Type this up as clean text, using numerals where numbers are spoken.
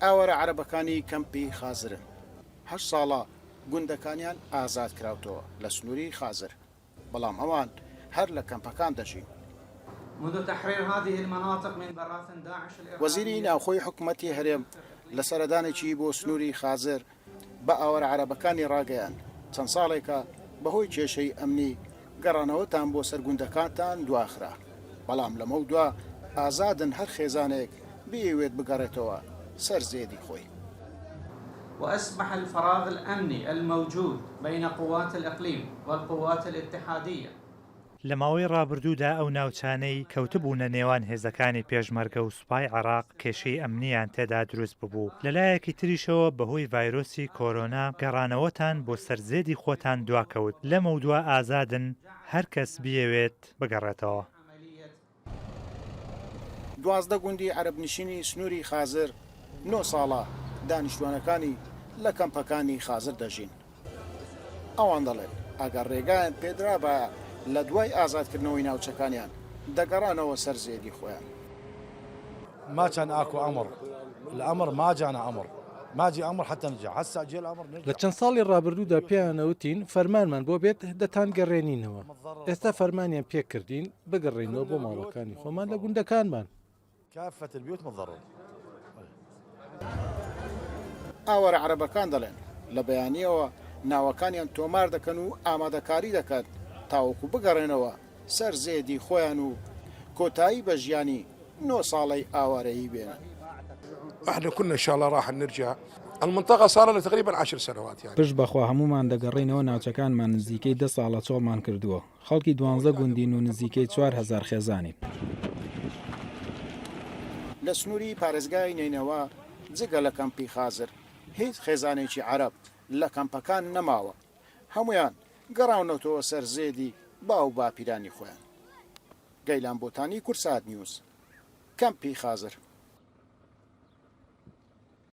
ئاوارە عەرەبەکانی کەمپی خازرن. هەشت ساڵە گوندەکانیان ئازاد کراوتەوە لە سنووری خازر، بەڵام ئەوان هەر لە کەمپەکان دەژین. وەزیری ناوخۆی حکومەتی هەرێم لە سەردانێکی بۆ سنووری خازر بە ئاوارە عەرەبەکانی ڕاگەیاند، چەند ساڵێکە بەهۆی کێشەی ئەمنی گەڕانەوەتان بۆ سەر گوندەکانتان دواخرا، بەڵام لەمەودوا ئازادن هەر خێزانێک بیەوێت بگەڕێتەوە سەر زێدی خۆی. وأصبح الفراغ الأمني الموجود بين قوات الإقليم والقوات الاتحادية. لە ماوەی ڕابردوودا ئەو ناوچانەی کەوتبوونە نێوان هێزەکانی پێشمەرگە و سوپای عێراق کێشەی ئەمنییان تێدا دروست ببوو، لەلایەکی تریشەوە بەهۆی ڤایرۆسی کۆرۆنا گەڕانەوەتان بۆ سەر زێدی خۆتان دواکەوت، لەمەودوا ئازادن هەر کەس بیەوێت بگەڕێتەوە. 12 گوندی عەرەبنشینی سنووری خازر نۆ ساڵە دانیشتووانەکانی لە کەمپەکانی خازر دەژین. ئەوان دەڵێن، ئەگەر رێگایان پێدرابایە لە دوای ئازادکردنەوەی ناوچەکانیان دەگەڕانەوە سەر زێدی خۆیان. ما كان اكو امر الامر ما جانا امر ما جي امر حتى نرجع هسه جي الامر نرجع لە چەند ساڵی ڕابردوودا پێیانەوتین فەرمانمان بۆ بێت دەتانگەڕێنینەوە، ئێستا فەرمانیان پێکردین بگەڕێینەوە بۆ ماڵەکانی خۆمان لە گوندەکانمان. كافة البيوت متضرر. ئاوارە عەرەبەکان دەڵێن، لە بەیانییەوە ناوەکانیان تۆمار دەکەن و ئامادەکاری دەکەن تاوەکو بگەڕێنەوە سەر زێدی خۆیان و کۆتایی بە ژیانی نۆ ساڵەی ئاوارەیی بێنن. احنا كلنا ان شاء الله راح نرجع المنطقة صار لها تقريبا عشر سنوات يعني. پشت بەخوا هەموومان دەگەڕێینەوە ناوچەکانمان نزیکەی دە ساڵە چۆڵمان کردووە. خەڵکی دوانزە گوندین و نزیکەی 4000 خێزانین. لە سنووری پارێزگای نەینەوا جگە لە کەمپی خازر هیچ خێزانێکی عەرەب لە کەمپەکان نەماوە، هەموویان گەڕاونەتەوە سەر زێدی باوباپیرانی خۆیان. گەیلان بۆتانی، کوردسات نیوز، کەمپی خازر.